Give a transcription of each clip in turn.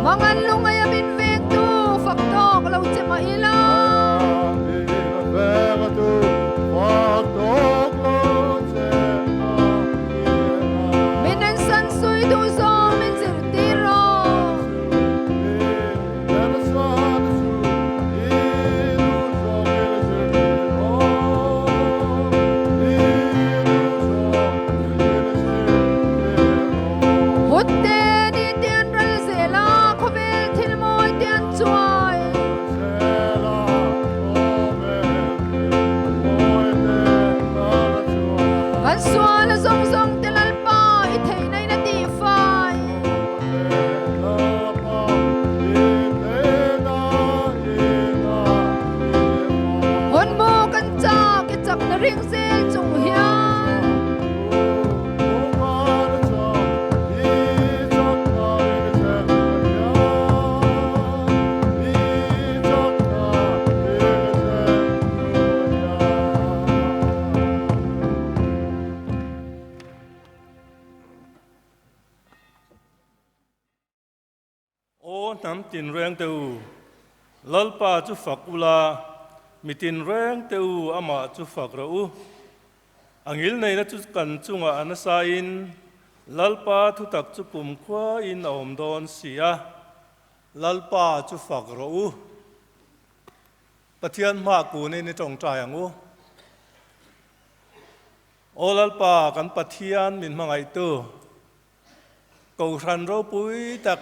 Mangan lungaia min vengtu fak tawk lo che mah ila. Min ensan sui duh zawng min zirtir rawh. Hunte ni te an ral zel a, khawvel thil mawi te an chuai. Kan sual a zawng zawng te Lalpa i theihna in a tihfai. Hawn maw kan chak i chakna ring zel chung hian. Aw hnam tinreng te u, Lalpa chu fak ula, mi tinreng te u amah chu fak rawh u. A ngilneihna chu kan chungah a nasain Lalpa thutak chu kumkhuain a awm dawn si a, Lalpa chu fak rawh u. Pathian hma kunin i tawngtai ang u. Aw Lalpa kan Pathian min hmangaihtu, Kohhran ropui tak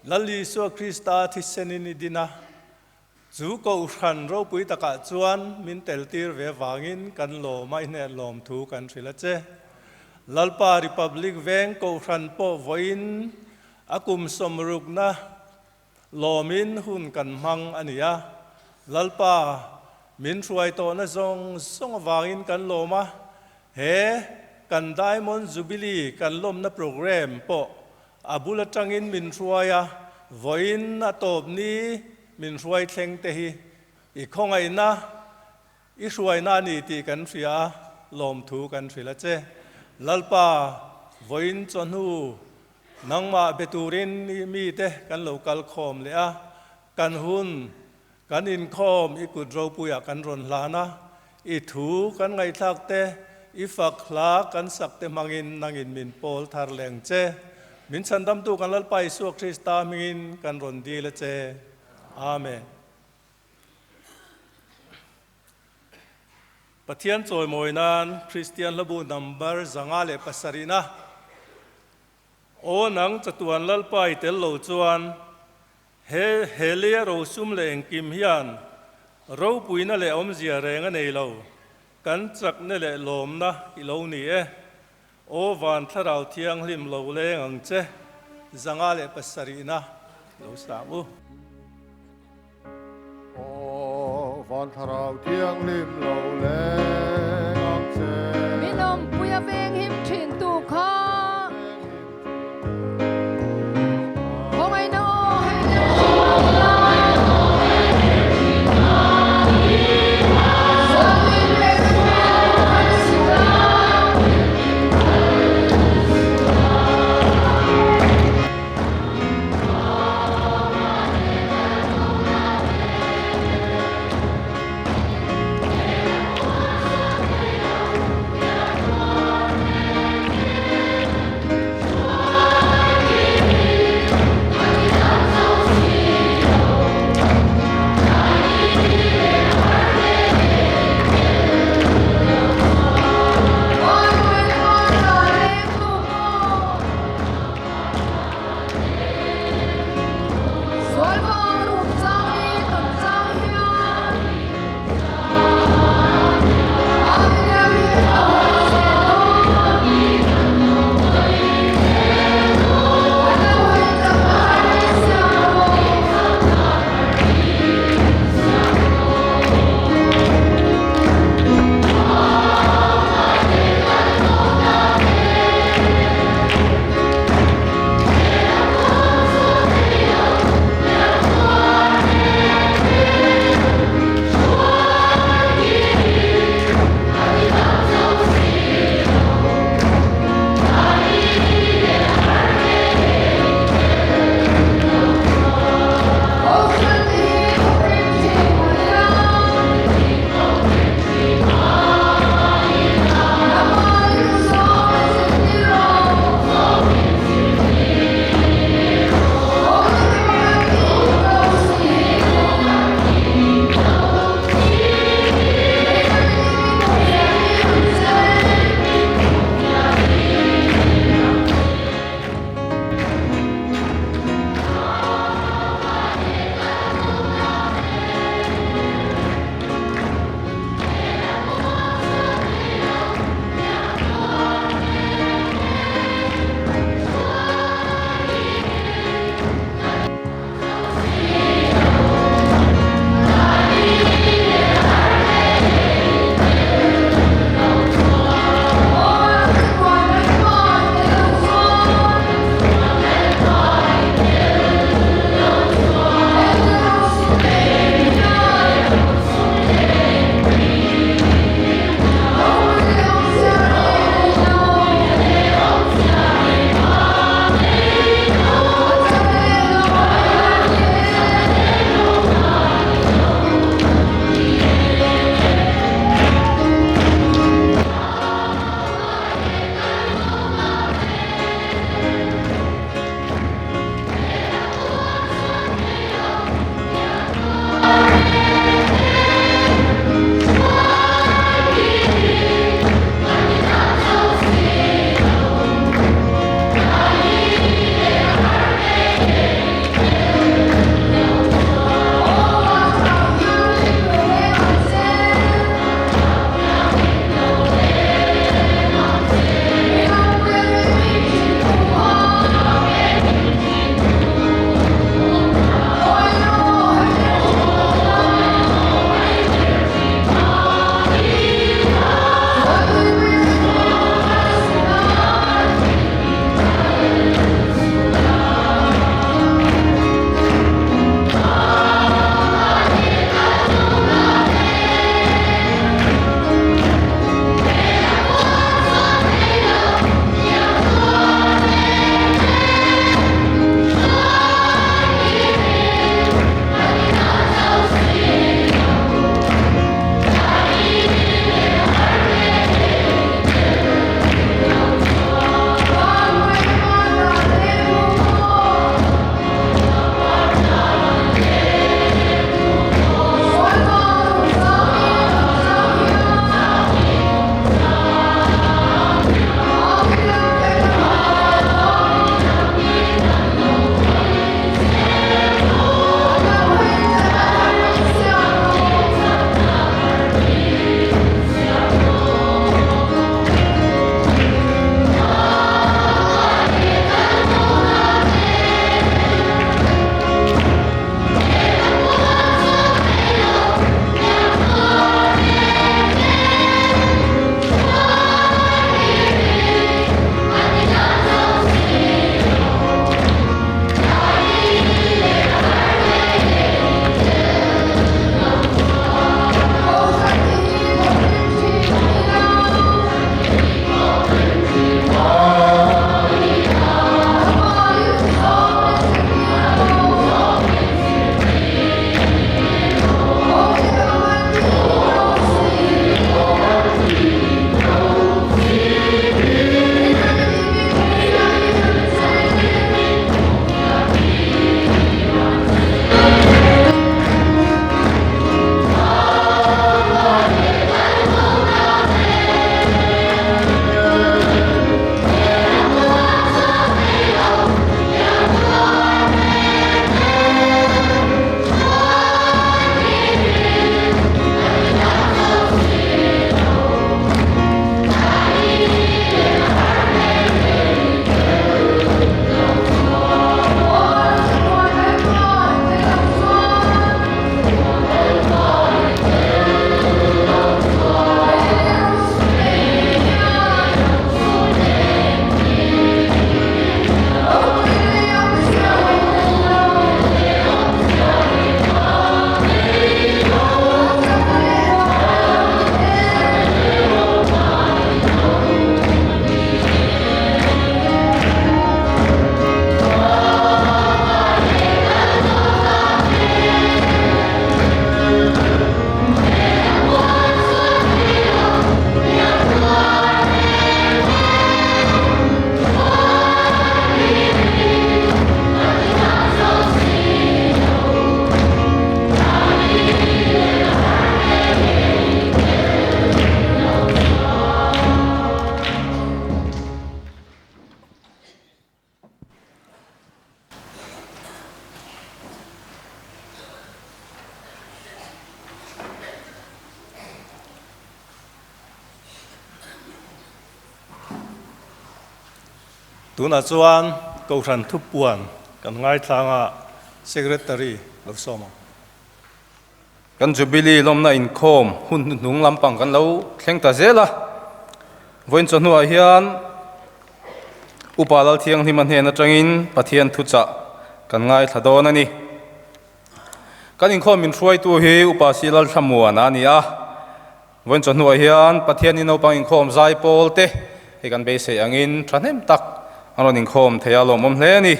Lal Isua Krista thisenin i din a, chu Kohhran ropui takah chuan min teltir ve vangin kan lawm a, i hnen lawm thu kan hrilh a che. Lalpa Republic Veng Kohhran pawh vawiin a kum sawmrukna lawmin hun kan hmang a ni a, Lalpa min hruai tawhna zawng zawng avangin kan lawm a, he kan Diamond Jubilee kan lawmna programme pawh a bul atangin min hruai a, vawiin a tawp ni min hruai thleng te hi i khawngaihna I hruaina a ni tih kan hria a, lawmthu kan hrilh a che. Lalpa, vawiin chawhnu nangmah be turin i mite kan lo kal khawm leh a, kan hun kan inkhawm i kut ropuiah kan rawn hlan a, i thu kan ngaihthlak te, i fak hla kan sak te hmangin nangin min pawl thar leh ang che. Min chhandamtu kan Lalpa Isua Krista hmingin kan rawn dil a che. Amen. Pathian chawimawi nan Kristian hlabu number 507 na Aw nang chatuan Lalpa i tel lo chuan he he leia rosum leh engkim hian ropuina leh awmzia reng a nei lo, kan chakna leh lawmna i lo ni e. Aw van thlarau thianghlim lo leng ang che, 507 na lo sang u. Aw van thlarau thianghlim lo leng ang che. Min awmpui a veng him thin tu kha. Khawngaihna aw hei leh thin ang la. Zawltui leh hmel kan si la. Tunah chuan Kohhran thupuan kan ngaithlang a, Secretary lo sawm ang. Kan Jubilee lawmna inkhawm hun hnuhnung lampang kan lo thleng ta zel a, vawiin chawhnuah hian Upa Lalthianghlima hnen atangin Pathian thuchah kan ngaithla dawn a ni. Kan inkhawm min hruaitu hi Upa Si Lalthlamuan a ni a, vawiin chawhnuah hian Pathian ni naupang inkhawm zai pawl te hei kan beisei angin thahnem tak an rawn inkhawm thei a, lawmawm hle a ni.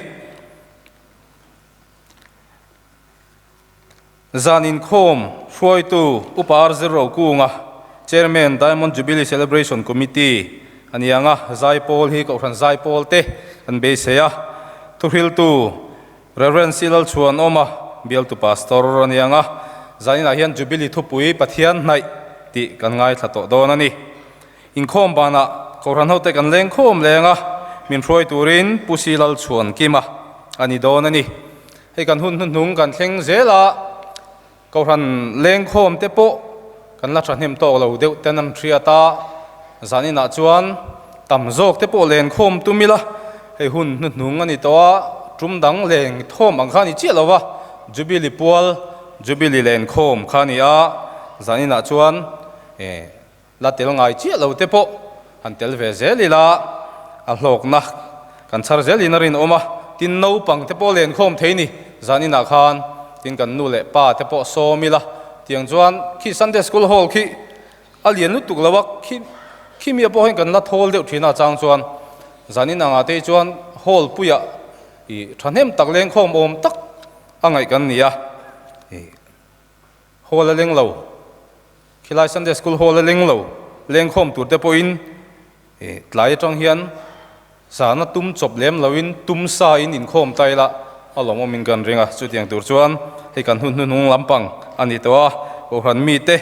Zan inkhawm hruaitu Upa Arzir Rokunga, Chairman Diamond Jubilee Celebration Committee a ni ang a, Zaipawl hi Kohhran Zaipawl te an beisei a, thuhriltu Rev. C. Lalchhuanawma, Bialtu Pastor a ni ang a, zaninah hian Jubilee thupui Pathian hnaih tih kan ngaithla tawh dawn a ni. Inkhawm banah Kohhran hote kan leng khawm leng a, min hruai turin Pu C. Lalchhuankima a ni dawn a ni. Hei kan hun hnuhnung kan thleng zel a, Kohhran lengkhawm te pawh kan la thahnem tawk lo deuh ten an hriat a, zaninah chuan tam zawk te pawh lenkhawm tum ila, hei hun hnuhnung a ni tawh a, tum dang leng thawm ang kha a ni chiah lo va, Jubilee pual, Jubilee lenkhawm kha a ni a, zaninah chuan eh La tel ngai chiah lo te pawh han tel ve zel ila, a hlawkna kan chhar zel in a rinawm a, tin naupang te pawh lenkhawm thei ni zan inah khan tin kan nu leh pa te pawh sawm ila, tiang chuan khi Sunday School Hall khi a lian lutuk lo a, khi khi mi pawh hian kan la thawl deuh thin a chang chuan zan in angah te hi chuan hall puiah ih thahnem tak lenkhawm awm tak a ngaih kan ni a, ih. Hall a leng lo, khilai Sunday School Hall a leng lo, lengkhawm tur te pawhin tlai atang hian zana tum chawp lem loin tum sa in inkhawm ta ila a lawmawmin kan ring a, chutiang tur chuan hei kan hun hnuhnung lampang a ni tawh a, Kohhran mite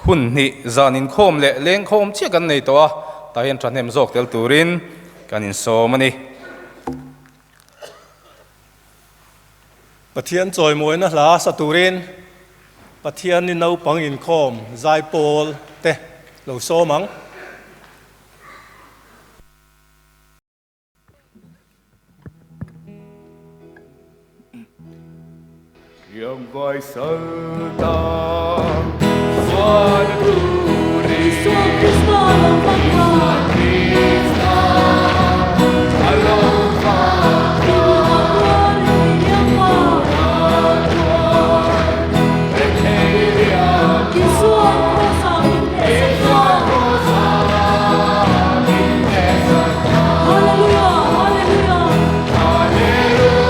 hun hnih zan inkhawm leh lengkhawm chiah kan nei tawh a, tah hian thahnem zawk tel turin kan insawm a ni. Pathian chawimawina hla sa turin Pathian ni naupang inkhawm zaipawl te lo sawm ang. Riangvai salta sual turin. Isua Krista lo vang ta. Krista a lo vang ta. I duhna tuar i riangva. Duhna tuar rethei riangva. Isua Krosa min hnehsak ta. Isua Krosa min hnehsak ta. Hallelujah, Hallelujah. Hallelujah.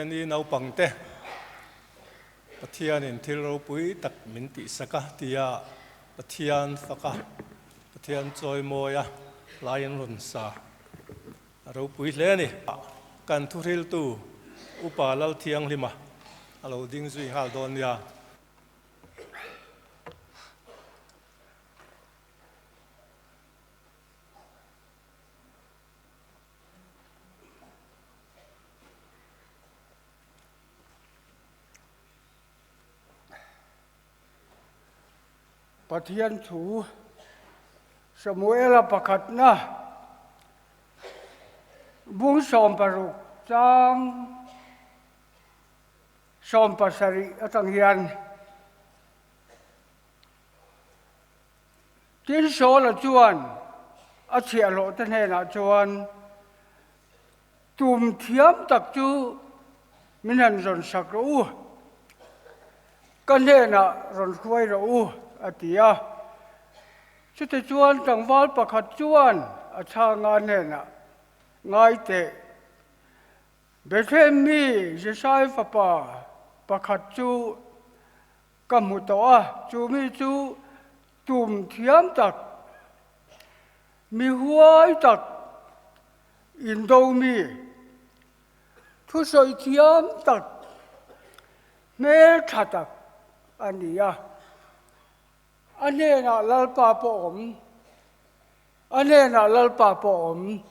Pathiani naupangte Pathianin thil ropui tak min tihsak a tia Pathian faka Pathian chawimawia laiin rawn sa a ropui hle a ni. Kan thuhriltu Upa Lalthianghlima a lo ding zui nghal dawn nia. Pathian thu Samuela pakhatna bung 16 chang 17 atang hian Tin Saula chuan a chhiahhlawhte hnenah chuan, Tum thiam tak chu min han rawn sak rawh u, ka hnenah rawn hruai rawh u, a ti a. Chutichuan tlangval pakhat chuan a chhanga hnenah, Ngai teh, Bethlehem mi Jesai fapa pakhat chu Ka hmu tawh a, chu mi chu tum thiam tak, mi huai tak, indo mi, thusawi thiam tak, hmeltha tak a ni a. A hnenah Lalpa pawh awm, a hnenah Lalpa pawh awm.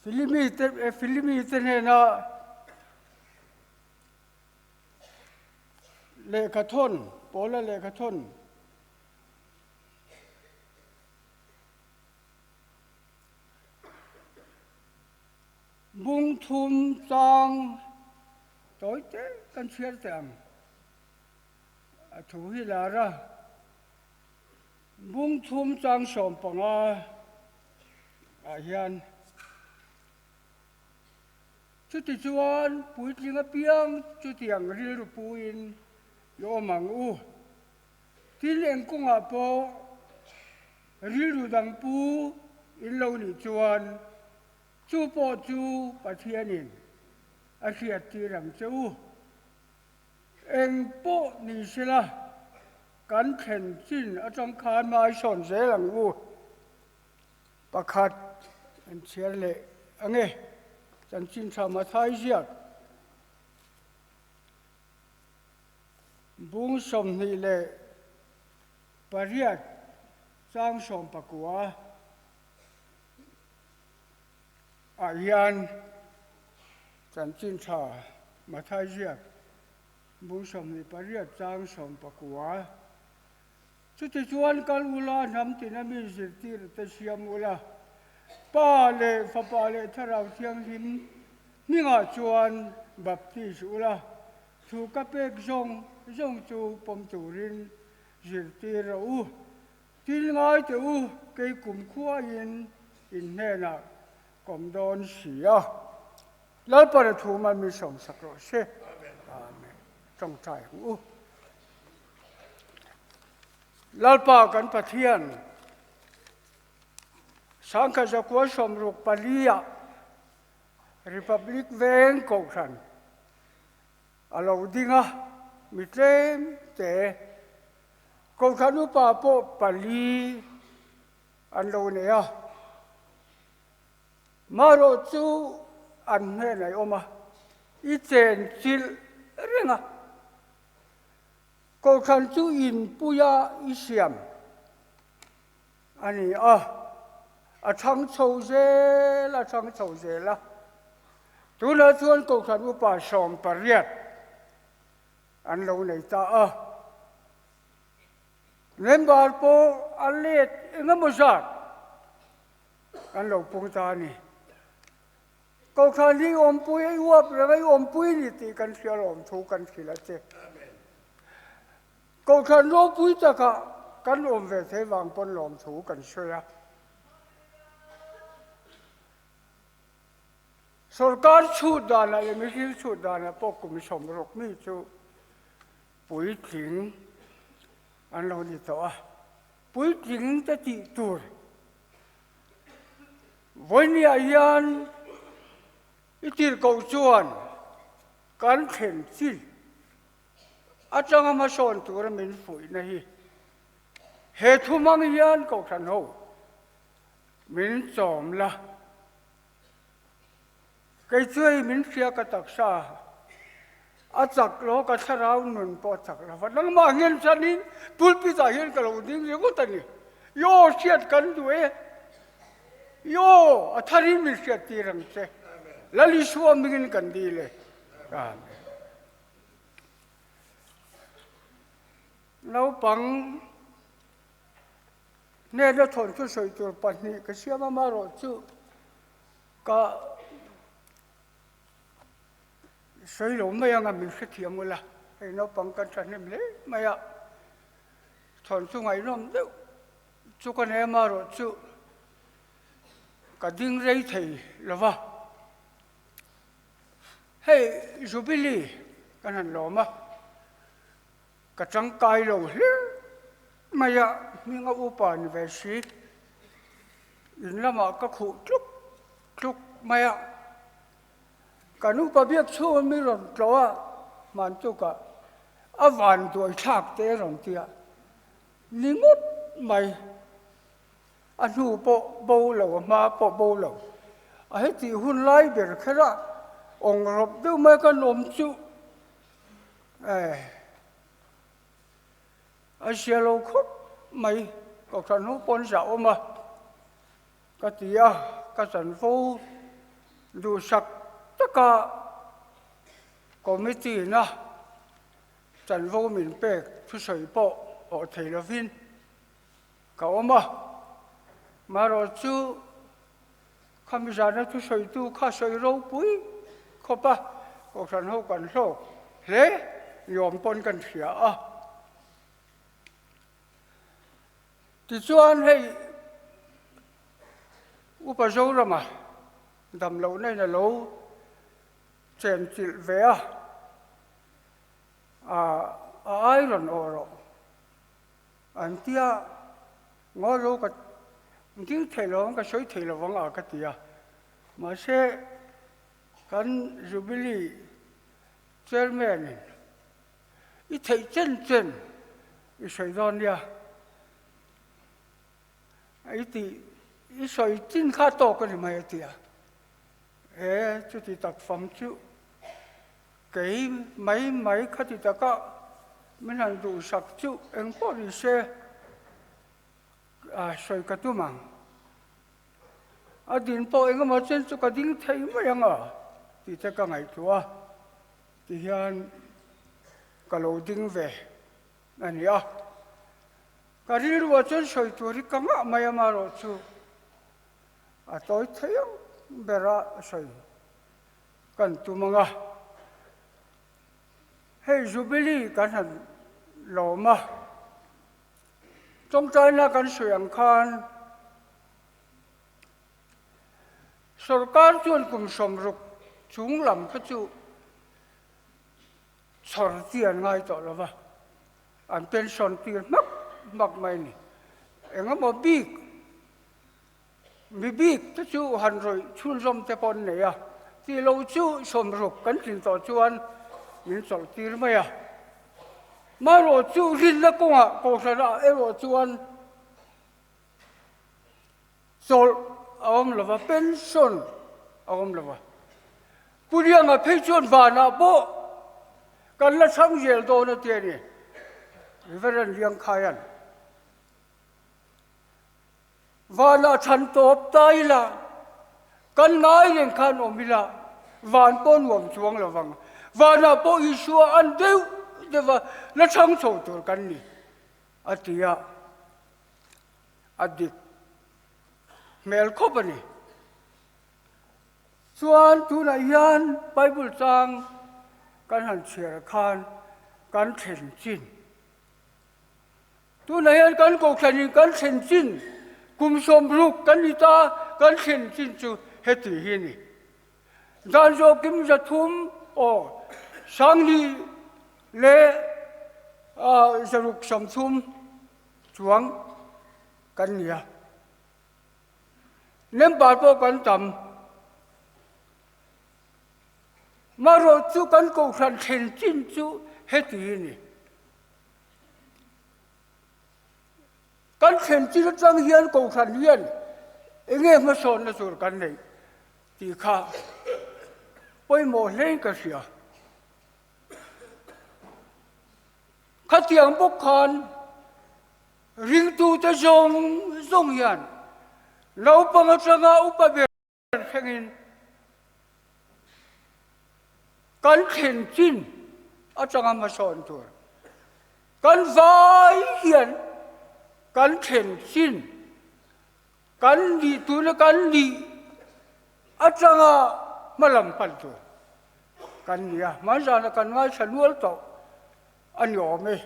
Filimi te Filimi te hnena lehkha thawn Paula lehkha thawn bung thum chang tawi te kan chhiar teh ang a thu hi lar a. Bung thum chang 15 ah hian chuti chuan puitling apiang chutiang rilru puin i awm ang u. Tin eng kawngah pawh rilru dang pu in lo nih chuan chu pawh chu Pathianin a hriattir ang che u. Eng pawh ni sela kan thlen chin atang khan hmai sawn zel ang u. Pakhat an chhiar leh ang e, chanchin tha Mathai ziak bung 28 chang 19 ah hian chanchin tha Mathai ziak Bung 28 chang 19. Chutichuan kal ula hnam tina mi zirtir te siam ula, Pa leh Fapa leh Thlarau Thianghlim hmingah chuan baptis ula, thu ka pek zawng zawng chu pawm turin zirtir rawh u. Thil ngai teh u, kei kumkhuain in hnenah kawm dawn si a. Lalpa le thu man min sawm sak rawh se. Amen. Tawngtai ang u. Lalpa kan Pathian, sangkhat zakua 64 ah Republic Veng Kohhran a lo ding a, mi tlem te Kohhran upa pawh pali an lo nei a. Marawh chu an hnen a awm a, i chen chilh reng a. Kohhran chu inpuia i siam a ni a, a thang chho zel a thang chho zel a. Tunah chuan Kohhran upa 18 an lo nei ta a. Member pawh a let engemaw zat Kan lo pung ta a ni. Kohhran hi awmpui a i uap reng a, i awmpui ni tih kan hria lawm thu kan hrilh a che. Kohhran ropui takah kan awm ve thei vang pawn lawm thu kan sawi a. Sorkar chhut danah leh mihring chhut danah pawh kum 60 mi chu puitling. an lo ni tawh a, puitling te tih tur vawinia hian i tirhkoh chuan kan thlen chin atanga hmasawn tura min fuihna hi he thu hmang hian kohhran ho min chawm la. Kei chuai min hria ka taksa a chak lo, ka thlarau nun pawh a chak lo va, nangmah hian chuanin pulpit ah hian ka lo ding ringawt a ni. I aw hriat kan duh e, i aw a tharin min hriat tir ang che. Lal Isua mingin kan dil e. Amen. Naupang hnena thawnthu sawi tur pahnih ka siam a, amaherawhchu Ka sawi lo mai anga min hrethiam ula, hei naupang kan thahnem hle mai a, thawn chu ngaihnawm deuh chu ka nei amaherawh chu ka ding rei thei lo va, hei Jubilee kan han lawm a, ka tangkai lo hle mai a, hminga upa ni ve si. In lamah ka khuh tluk tluk mai a, ka nupa biak chhunga mi rawn tlawh a, hman tukah a van duai thlak te rawn ti a, ni ngawt mai, a hnu pawh bo lo, a hma pawh bo lo, a hetih hun lai ber kher a, awng rawp deuh mai ka nawm chu eh. A zia lo khawp mai, kohhran ho pawn zah awm a, ka ti a, ka chanvo duhsak taka committee na chanvo min pek thusawi pawh awh thei lovin ka awm a, marawh chu khami zana thusawitu kha sawi ropui khawp a, kohhran ho kan hlawk hle ni awm pawn kan hria a. Tichuan hei Upa Zorama dam lohna in a lo chen chilh ve a, a ai rawn awh rawh an tia ngaw lo ka ding thei lo ang ka sawi thei lo vang a ka ti a, mahse kan Jubilee Chairman in I theih chen chen i sawi dawn nia. I tih i sawi chin kha tawk a ni mai a ti a. E chuti tak fam chu kei mai mai khati taka min han duhsak chu eng pawh ni se a sawi ka tum ang. A din pawh engemaw chen chu ka ding thei mai ang a tih te ka ngaihtuah a. Ti hian ka lo ding ve a ni a, ka rilruah chuan sawi tur hi ka ngah mai amaherawh chu a tawi thei ang bera sawi kan tum ang a. Hei Jubilee kan han lawm a, tawngtaina kan sawi ang khan Sorkar chuan kum 60 chung lam kha chu chhawr chi an ngai tawh lo va, an pension tir hmak hmak mai a ni. Engemaw bik, mi bik te chu han rawih chhunzawm te pawh an nei a, tih lo chu 60 kan tlin tawh chuan min chawlh tir mai a. Marawh chu rinna kawngah kohhranah erawh chuan Chawlh a awm lo va, pension a awm lo va. Pu Lianga phei chuan vanah pawh kan la chhang zel dawn a ti a ni, Reverend Liang Khaian. Vanah chhan tawp ta ila, kan ngai reng khan awm ila, van pawh nuam chuang lo vang. Vanah pawh Isua an deuh deuh va, la chhang chho tur kan ni, a ti a. A dik hmel khawp a ni. Chuan tunah hian Bible chang kan han chhiar khan kan thlen chin. Tunah hian kan kohhranin kan thlen chin kum 60 kan ni ta kan thlen chin chu heti hi a ni. Dan zawh kim 300 aw 2000 leh 630. Chuang kan ni a. Member pawh kan tam. Marawh chu kan kohhran thlen chin chu heti hi ni. Kan thlen chin atang hian kohhran hian enge hmasawnna tur kan neih tih kha pawimawh hlein ka hria. Khatiang bawk khan ringtute zawng zawng hian naupang atanga upa ber thlengin kan thlen chin atanga hmasawn tur kan vai hian kan thlen chin kan nih tuna kan nih atanga hmalam pan tur kan ni a, hmanzana kan ngaithla nual tawh a ni awm e.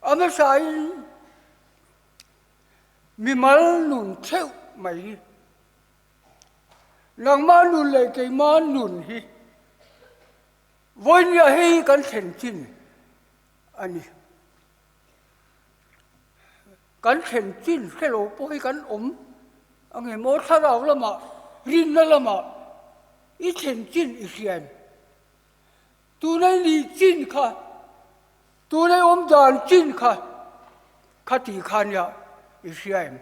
A hmasain mimal nun theuh mai hi, nangmah nun leh keimah nun hi vawinia hei hi kan thlen chin a ni. Kan thlen chin hre lo pawh hi kan awm ang em aw, thlarau lamah, rinna lamah i thlen chin i hria em? Tunai ni chin kha, tunai awm dan chin kha, khati kha nia i hria em?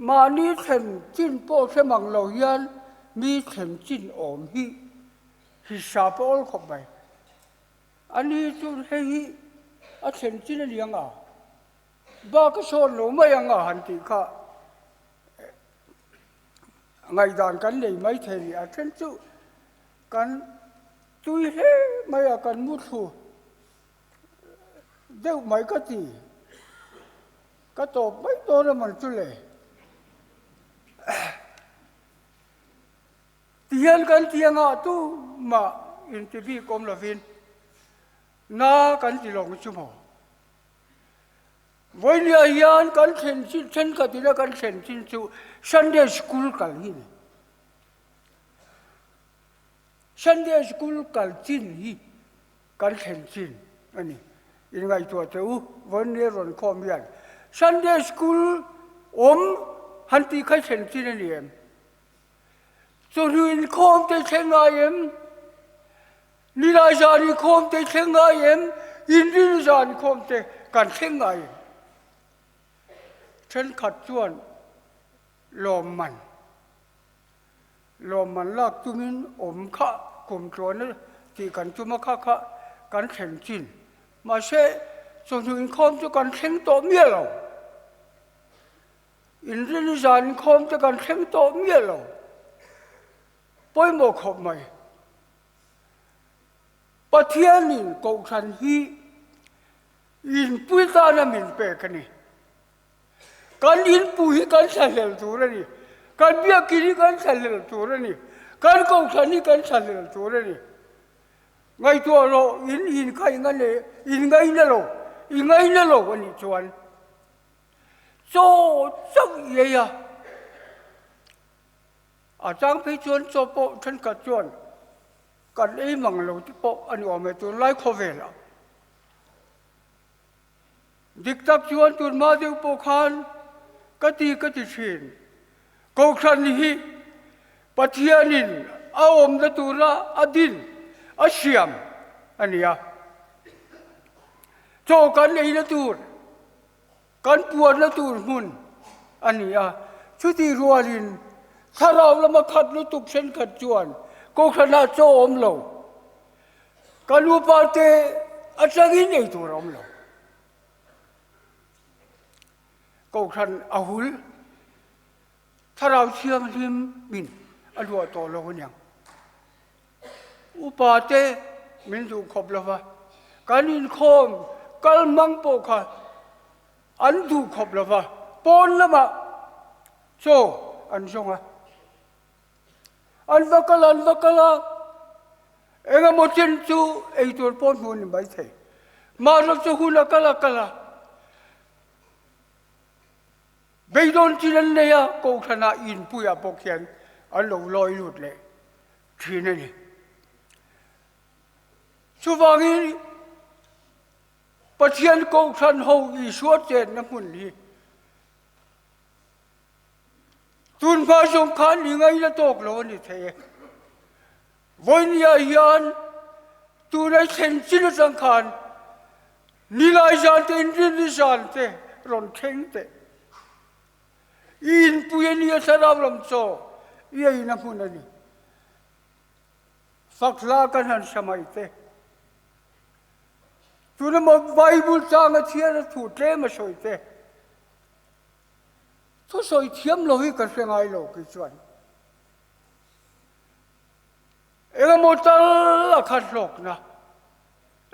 Mahni thlen chin pawh hre mang lo hian mi thlen chin awm hi hisap a awl khawp mai. Ani chu hei hi a thlen chin a ni ang a, bak a sawn lo mai ang a han tih kha ngaihdan kan nei mai thei a ni. A then chu kan tui hle mai a, kan muthlu deuh mai ka ti. Ka tawp mai dawn a man chu le. Tihian kan ti anga tu mah inti bik awm lovin na kan ti lawng chu maw. Vawinia hian kan thlen chin thenkhat ina kan thlen chin chu Sunday school kal hi ni. Sunday school kal chin hi kan thlen chin a ni. Inngaihtuah teh u, vawinia rawn khawm hian Sunday school awm han tih kha thlen chin a ni em? Chawhnu inkhawm te thleng ngai em? Nilai zan inkhawm te thleng ngai em? Inrin zan inkhawm te kan thleng ngai em? Thenkhat chuan lawmman, lawmman lak tumin awm kha kum tluana tih kan tum a kha kha kan thlen chin. Mahse, chawhnu inkhawm chu kan thleng tawh miah lo. Inrin zan inkhawm te kan thleng tawh miah lo. Pawimawh khawp mai. Pathianin Kohhran hi inpui tana min pek a ni. Kan inpui hi kan thlahlel tur a ni. Kan biakinn hi kan thlahlel tur a ni. Kan Kohhran hi kan thlahlel tur a ni. Ngaihtuah rawh, in inkaihna leh inngaihna lo, i ngaihna lo a nih chuan. Chaw chauh i ei a, a chang phei chuan chaw pawh thenkhat chuan kan ei mang lo te pawh a ni awm e tunlai khawvelah. Dik tak chuan tunhma deuh pawh khan ka ti ka ti thin, Kohhran hi Pathianin a awmna tura a din a siam a ni a. Chaw kan eina tur, kan puanna tur hmun a ni a. Chutih rualin thlarau lama khat lutuk thenkhat chuan Kohhranah chaw awm lo, ka nupa te atangin ei tur a awm lo. Kohhran a hul, thlarau thianghlim min a luah tawh lo aniang. Upa te min duh khawp lo va, kan inkhawm kal hmang pawh kha an duh khawp lo va, pawn lamah chaw an zawng a. An va kal a, an va kal a, eng emaw chen chu ei tur pawh hmuh a ni maithei. Mahse chu hun a kal a kal a, beidawn chin an nei a, Kohhranah inpuiah bawk hian an lo lawi lut leh thin a ni. Chuvangin Pathian Kohhran ho Isua chenna hmun hi tun hma zawng khan i ngaina tawk lo a ni thei e. Vawinia hian tunai thlen chin atang khan nilai zan te inrinni zan te rawn thleng teh. I inpui a nia thlarau lam chaw i eina hmun a ni. Fak hla kan han hre mai te. Tuna maw Bible chang a chhiar a thu tlem a sawi te. Thu sawi thiam lo hi ka hre ngai lo kei chuan. Engemaw tal a khat hlawkna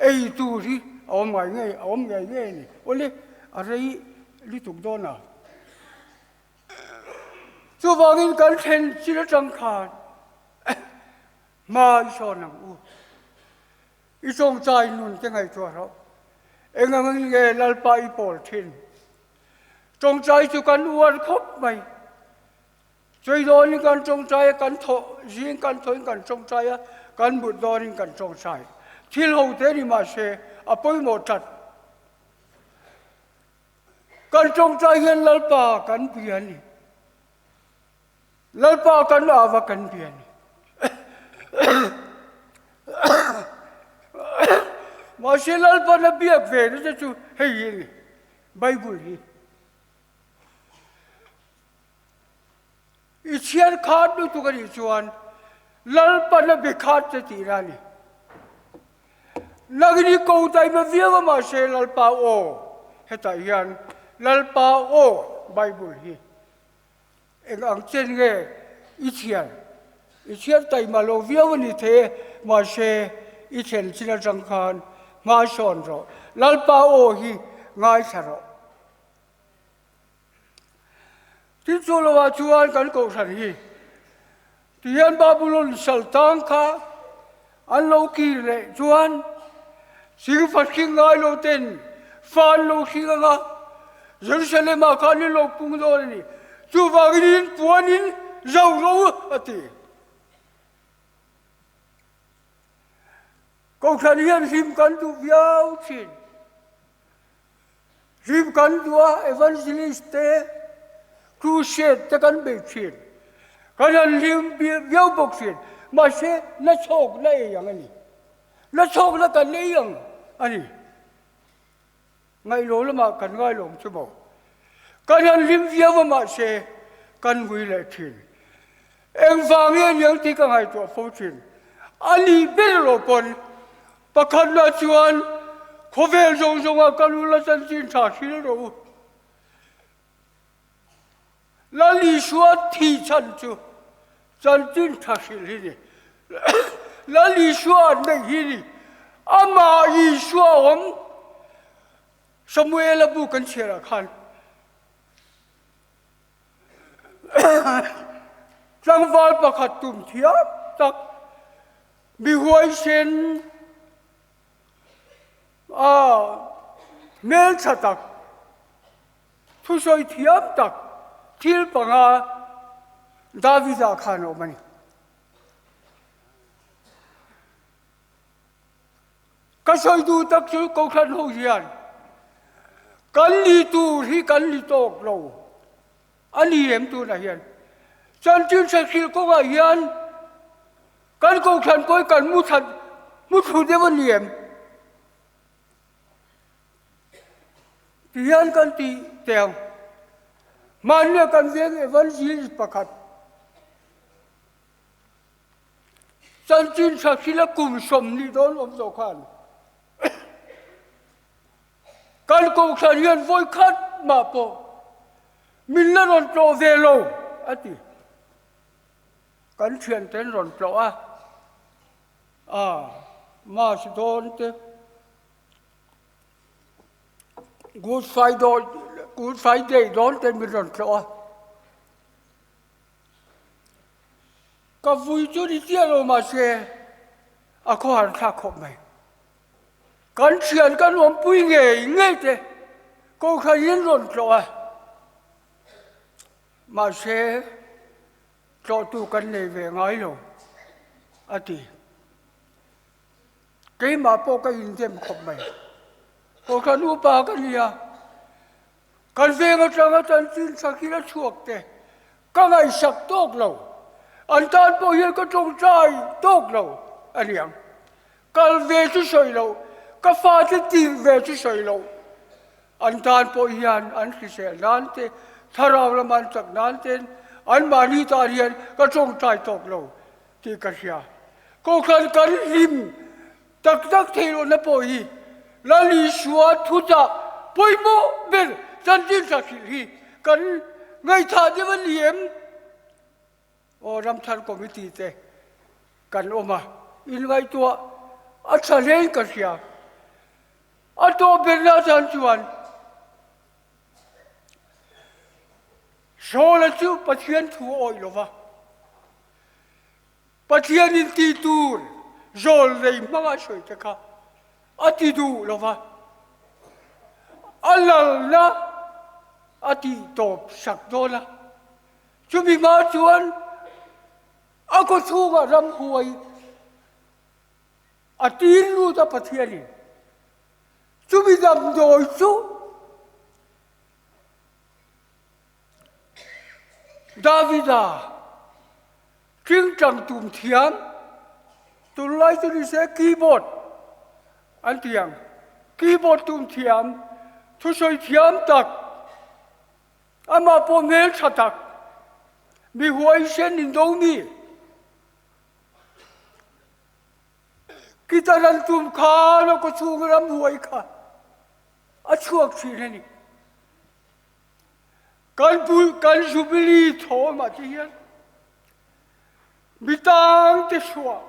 ei tur hi a awm ngai ngei a awm ngei ngei a ni. Awle a rei lutuk dawn a. Chuvangin kan thlen chin atang khan hma i sawn ang u. I tawngtai nun te ngaihtuah rawh. Engangin nge Lalpa i pawl thin? Tawngtai chu kan uar khawp mai. Chei dawnin kan tawngtai a, kan thawh zing kan thawhin kan tawngtai a, kan mut dawnin kan tawngtai. Thil ho te ni mahse a pawimawh tlat. Kan tawngtai hian Lalpa kan bia a ni. Lalpa kan ava kan bia a ni. Mahse Lalpa na biak ve na te chu hei hi a ni, Bible hi. I chhiar khat lutuk a nih chuan Lalpan a be khat che tih na a ni. Nangin i ko taima viau a mahse Lalpa aw hetah hian Lalpa aw Bible hi eng ang chen nge i chhiar? I chhiar taima lo viau a ni thei e mahse i thlen chin atang khan hmaisawn rawh. Lalpa aw hi ngaithla rawh. Tin chu lovah chuan kan kohhran hi tihian Babulon saltang kha an lo kir leh chuan singfa hring ngai lo ten fa an lo hring ang a, Jerusalem-ah khan in lo pung dawn a ni. Chuvangin in puanin zo ro a ti. Kohhran hian hlim kan duh viau thin. Hlim kan duh a, evangelist te, crusade te kan bei thin. Kan han hlim viau bawk thin. Mahse, na chhawk na ei ang a ni. Na chhawk na kan ei ang a ni. Ngaihlo lamah kan ngailawm chu maw. Kan han hlim viau a mahse, kan ngui leh thin. Engvang nge niang tih ka ngaihtuah fo thin. A nih ber lo pawn pakhatna chuan khawvel zawng zawnga ka lu la chanchin tha hril rawh u. Lal Isua thih chhan chu chanchin tha hril hi ni. Lal Isua an neih hi ni. Amah Isua awm Samuela bu kan chhiarah khan Tlangval pakhat tum thiam tak mi huaisen a hmeltha tak thusawi thiam tak thil panga Davida khan a awm a ni. Ka sawi duh tak chu Kohhran ho hian kan ni tur hi kan ni tawk lo a ni em tunah hian chanchin hrekhil kawngah hian kan Kohhran pawh hi kan mu that mu thlu deuh a ni em ti hian kan ti teh ang mahnia kan veng evangelist pakhat Chanchin tha hrila kum 20 dawn awm zawh khan kan kohhran hian vawi khat mah pawh min la rawn tlawh ve lo a ti. Kan thiante an rawn tlawh a, a Mass dawn te Good Friday Good Friday dawn te min rawn tlawh a. Ka vui chu ni chiah lo mahse a khawhar thlak khawp mai. Kan thian kan awmpui ngei ngei te Kohhran in rawn tlawh a, mahse tlawhtu kan nei ve ngai lo a ti. Keimah pawh ka indem khawp mai. Kohhran upa ka ni a, kan veng atanga chanchin Shakira chhuak te ka ngaihsak tawk lo. An tan pawh hian ka tawngtai tawk lo a ni ang. Kal ve chu sawi loh, ka fate tirh ve chu sawi loh. An tan pawh hian an hrisel nan te, thlarau lama an chak nan ten anmahni tan hian ka tawngtai tawk lo tih ka hria. Kohhran kan hlim tak tak thei lohna pawh hi Lal Isua thuchah pawimawh ber chanchin tha hrilh hi kan ngaihthah deuh a ni em? Aw Ramthar Committee te kan awm a, inngaihtuah a tha hlein ka hria. A tawh berna atan chuan Saula chu Pathian thu a awih lo va, Pathianin tih tur zawl rei hmanga sawi te kha a ti duh lo va, a lalna a tih tawp sak dawn a. Chumi hma chuan a khaw chhungah ramhuai a tir lut a Pathianin. Chumi damdawi chu Davida tingtang tum thiam, tunlai chu ni se keyboard an ti ang, keyboard tum thiam, thusawi thiam tak, Amah pawh hmel tha tak, mi huaisen in do mi. Guitar an tum khan a kawchhung ram huai kha a chhuak thin a ni. Kan pui kan Jubilee thawm ah te hian mi tang te chhuah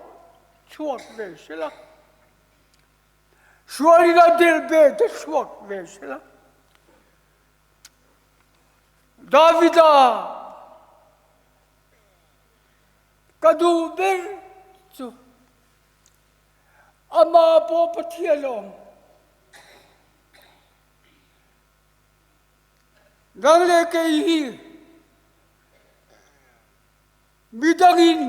chhuak ve sela. Sualin a delh ve te chhuak ve sela. Davida ka duh ber chu amah pawh Pathian a awm. Nang leh kei hi midangin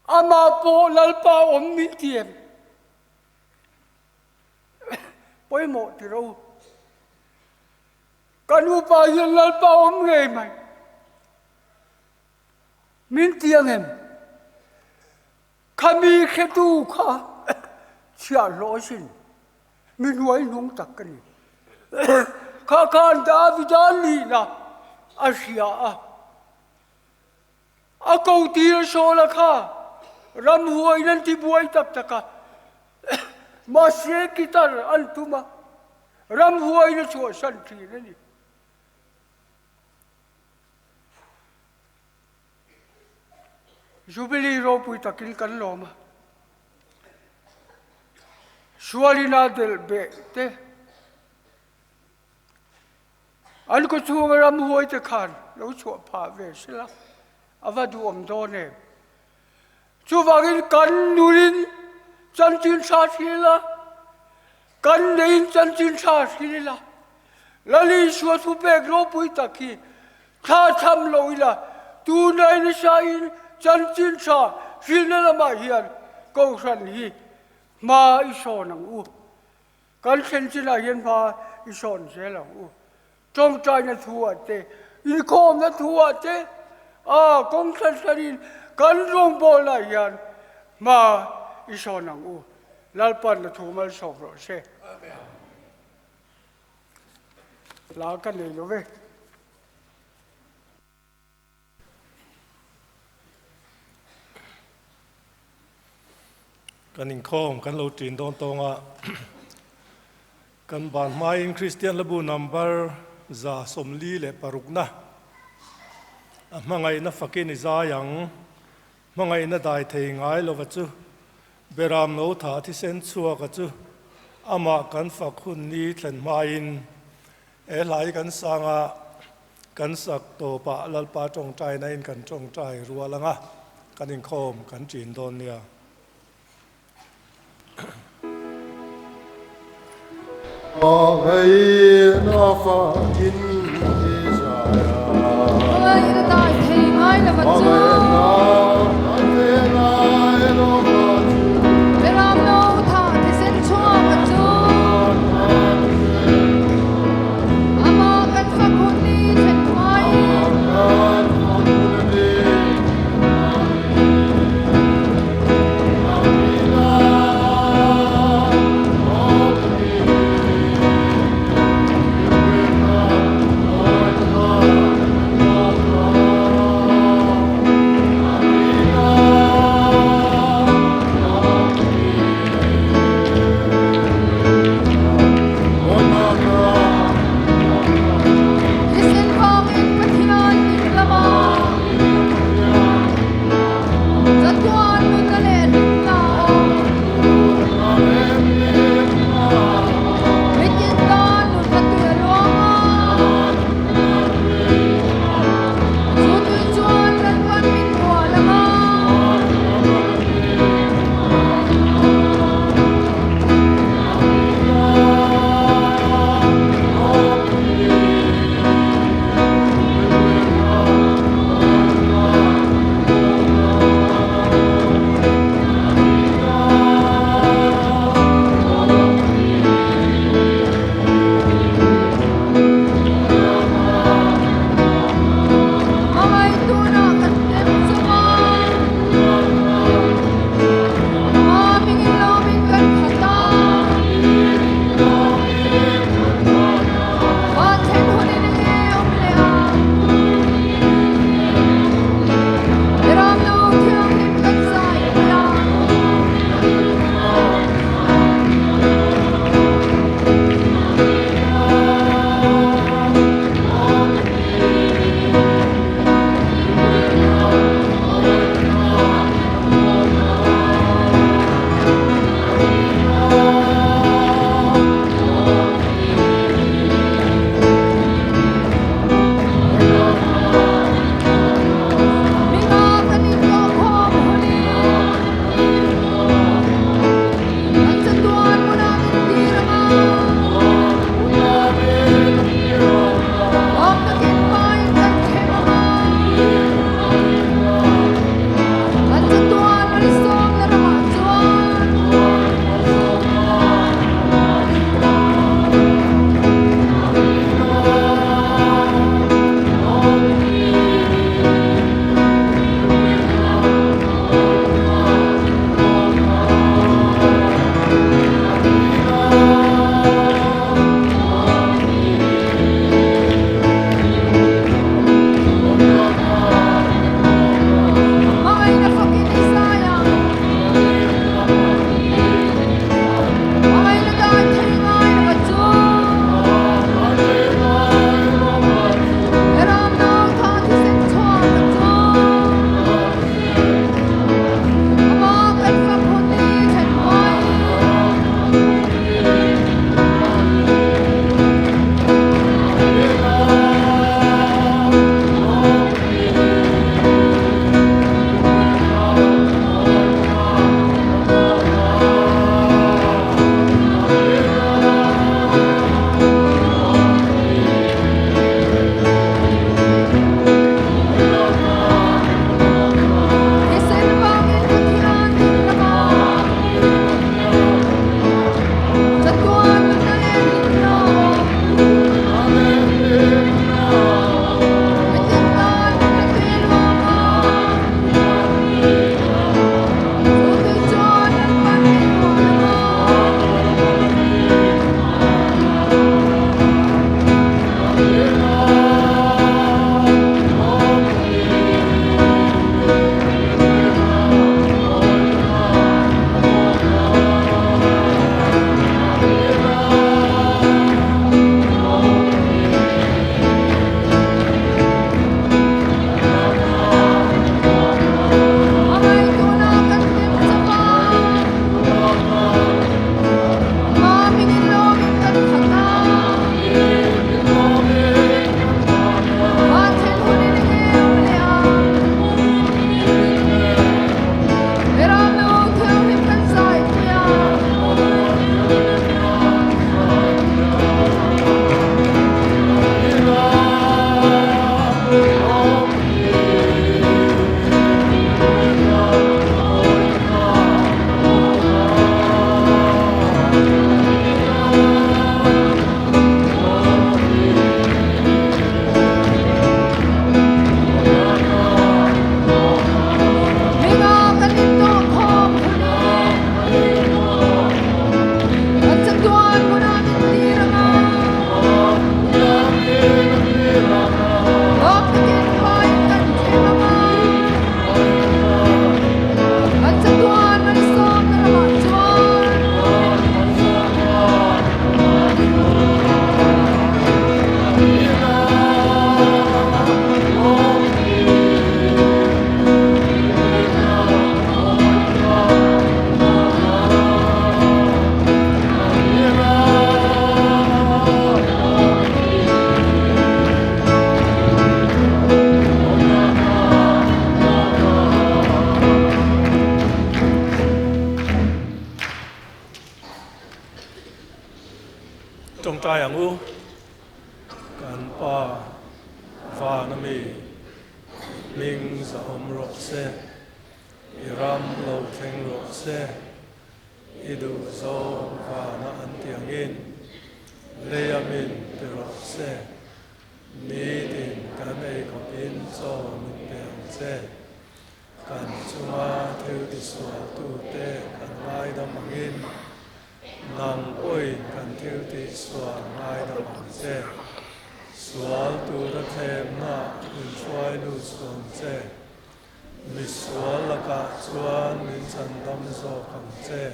amah pawh Lalpa awm min ti em? Pawimawh ti ro. Ka nupa hian Lalpa awm ngei mai. Min ti ang em? Khami hretu kha chhiahhlawh asin. Mi hnuai hnung tak ka ni. Kha khan Davida nihna a hria a. A ko tir Saula kha ramhuaiin an tibuai tak tak a, mahse guitar an tum a, ramhuaiin a chhuahsan thin a ni. Jubilee ropui takin kan lawm a, sualin a delh beh te, An khaw chhunga ramhuai te khan lo chhuah phah ve sela, a va duhawm dawn em? Chuvangin kan nunin chanchin tha thlir ila, kan neiin chanchin tha thlir ila, Lal Isua thupek ropui tak hi thla tham lo ila, tunai nasa in chanchin tha hrilhna lamah hian Kohhran hi hma i sawn ang u. Kan thlen chinah hian hma i sawn zel ang u. Tawngtaina thu-ah te, inkhawmna thu-ah te, a kawng hran hranin kan rawngbawlnaah hian hma i sawn ang u. Lalpan a thu malsawm rawh se. Hla ka nei lo ve. Kan inkhawm kan lo ṭin dawn tawng a, kan ban hmain Kristian Hlabu number 146 a hmangaihna fakin i zai ang, hmangaihna dai thei ngai lova chu, Beram no tha thisen chhuaka chu amah kan fak hun ni thlen hmain he hlai kan sang a, Kan sak tawpah Lalpa tawngtaina in kan tawngtai rual anga kan inkhawm kan ṭin dawn nia. Hmangaihna fakin i zai a. Hmangaihna dai thei ngai lova chu. Hmangaihna dai thei ngai lova chu. Beram Tawngtai ang u. Kan Pa vana mi hming zahawm rawh se, i ram lo thleng rawh se, i duh zawng vana an ti angin leia min ti rawh se, nitin kan ei khawpin chaw min pe ang che. Kan chunga thil tisualtute kan ngaidam angin, nang pawhin kan thil tihsual ngaidam ang che. Sual tura thlemna min hruai lut suam che. Misual lakah chuan min chandam zawk ang che.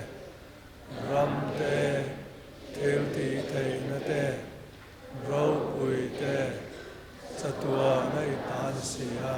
Ram te, thil tih theihna te, ropui te, chatuana i tan si a.